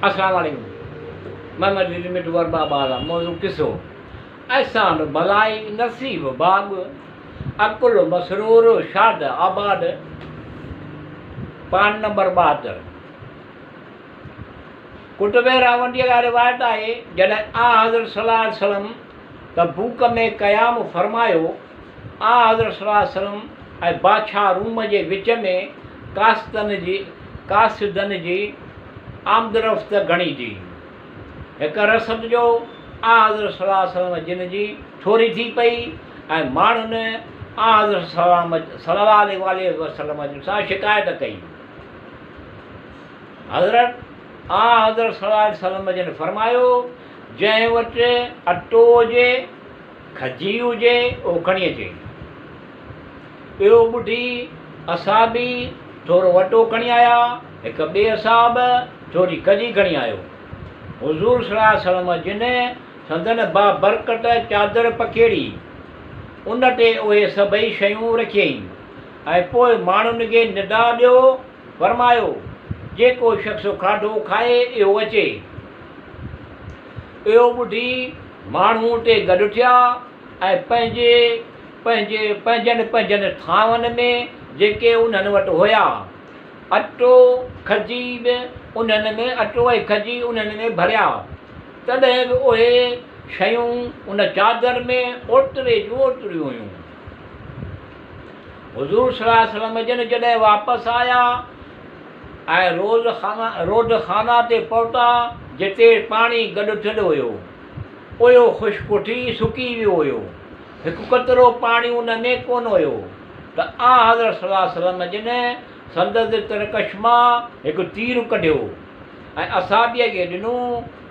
السلام عليڪم محمد علي مٺو ارباب آلا موضوع قصو احسان ڀلائي نصيب ڀاڳ عقل مسرور شاد آباد پان نمبر 72 ڪتب راونڊيء کان روايت آهي جڏهن آنحضرت صلي الله عليه وسلم تبوڪ ۾ قيام فرمايو آنحضرت صلي الله عليه وسلم ۽ بادشاهه روم جي وچ ۾ قاصدن جي قاصدن جي آمدرفت گهڻي ٿي. هڪ رسد جو آنحضرت صلي الله عليه وسلم جن جي ٿوري ٿي پئي ۽ ماڻهن آنحضرت صلي الله عليه واٰله وسلم جن سان شڪايت ڪئي. حضرت آنحضرت صلي الله عليه وسلم جن فرمايو، جنهن وٽ اٽو هجي، کجي هجي، اهو کڻي اچي. اهو ٻڌي اصحابي ٿورو اٽو کڻي آيا، هڪ ٻئي اصحاب ٿوري کجي کڻي آيو. حضور صلي الله عليه وسلم جن سندن بابرڪت چادر پکيڙي، ان تي اهي سڀئي شيون رکيائين ۽ پوء ماڻهن کي ندا ڏيو فرمايو، جيڪو شخص کاڌو کائي اهو اچي. اهو ٻڌي ماڻهو اتي گڏ ٿيا ۽ پنهنجي پنهنجي پنهنجن پنهنجن ٿانون ۾ جيڪي انهن وٽ هيا، اٽو، کجي به انهن ۾ اٽو ۽ کجي انهن ۾ ڀريا. تڏهن به اهي شيون ان چادر ۾ اوتري جون اوتريون هيون. حضور صلي الله عليه وسلم جن جڏهن واپس آيا ۽ روز خانه رود خانه تي پهتا جتي پاڻي گڏ ٿيل هيو، اهو خشڪ ٿي سڪي ويو هيو، هڪ قطرو پاڻي ان ۾ ڪونه هيو ته آنحضرت صلي الله عليه وسلم جن سندس ترڪش مان هڪ تير ڪڍيو ۽ اصحابيء کي ڏنو،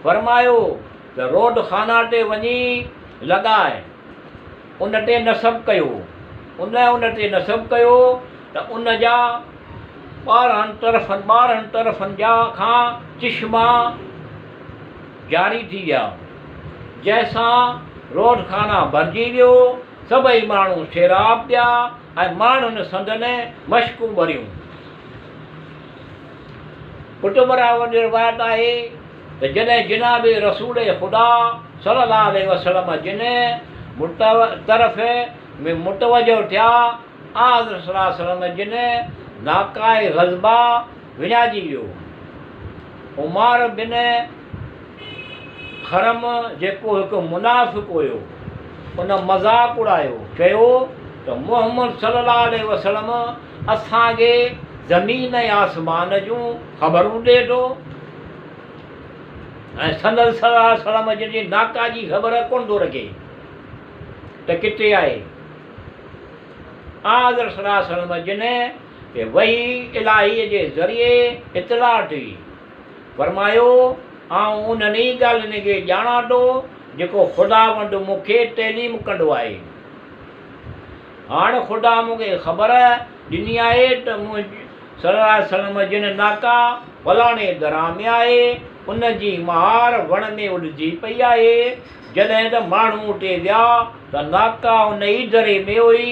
فرمايو ته رود خانه تي وڃي لڳاء. ان تي نصب ڪيو. ان ان تي نصب ڪيو ته ان جا 12 طرفن 12 طرفن جا کان چشما جاري ٿي ويا، جنهن سان روڊ خانه ڀرجي ويو، سڀئي ماڻهو سيراب پيا ۽ ماڻهن سندن مشڪون ڀريون. ڪتب راوي جي روايت آهي ته جڏهن جناب رسول خدا صلي الله عليه وسلم جن طرف ۾ متوجه ٿيا، آنحضرت صلي الله عليه وسلم جن ناقه غضبا وڃائجي ويو. عمار بن خرم جيڪو هڪ منافق هيو، ان مذاق اڙايو، چيو ته محمد صلي الله عليه وسلم اسان کي زمين ۽ آسمان جون خبرون ڏئي ٿو ۽ سندس صلي الله عليه وسلم جن جي ناڪا جي خبر ڪونه ٿو رکي ته ڪٿي آهي. آنحضرت صلي الله عليه وسلم جن کي وحي الاهيء جي ذريعي اطلاع ٿي. فرمايو، آئون انهن ئي ڳالهين کي ڄاڻان ٿو جيڪو خداوند مون کي تعليم ڪندو آهي. هاڻ خدا مون کي خبر ڏني آهي ته منهنجي صلي الله عليه وسلم جن ناڪا فلاڻي درا ۾ آهي، ان جي مهار وڻ ۾ اڏجي پئي آهي. جڏهن ته ماڻهو اتي ويا ته ناڪا ان ئي دري ۾ هئي.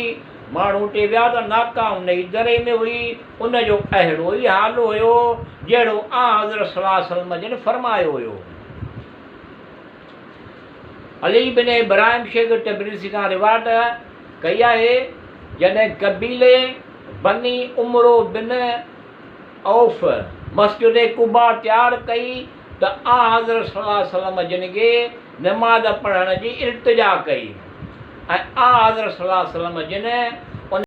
ماڻهو اتي ويا ته ناڪا ان ئي دري ۾ هئي. ان جو اهڙو ئي حال هيو جهڙو آنحضرت صلي الله عليه وسلم جن فرمايو هيو. علي بن ابراهيم شيخ تبريزي کان روايت ڪئي آهي، جڏهن قبيلي بني عمرو بن عوف مسجد قباء تيار ڪئي ته آنحضرت صلي الله عليه وسلم جن کي نماز پڙهڻ جي التجا ڪئي ۽ آنحضرت صلي الله عليه وسلم جن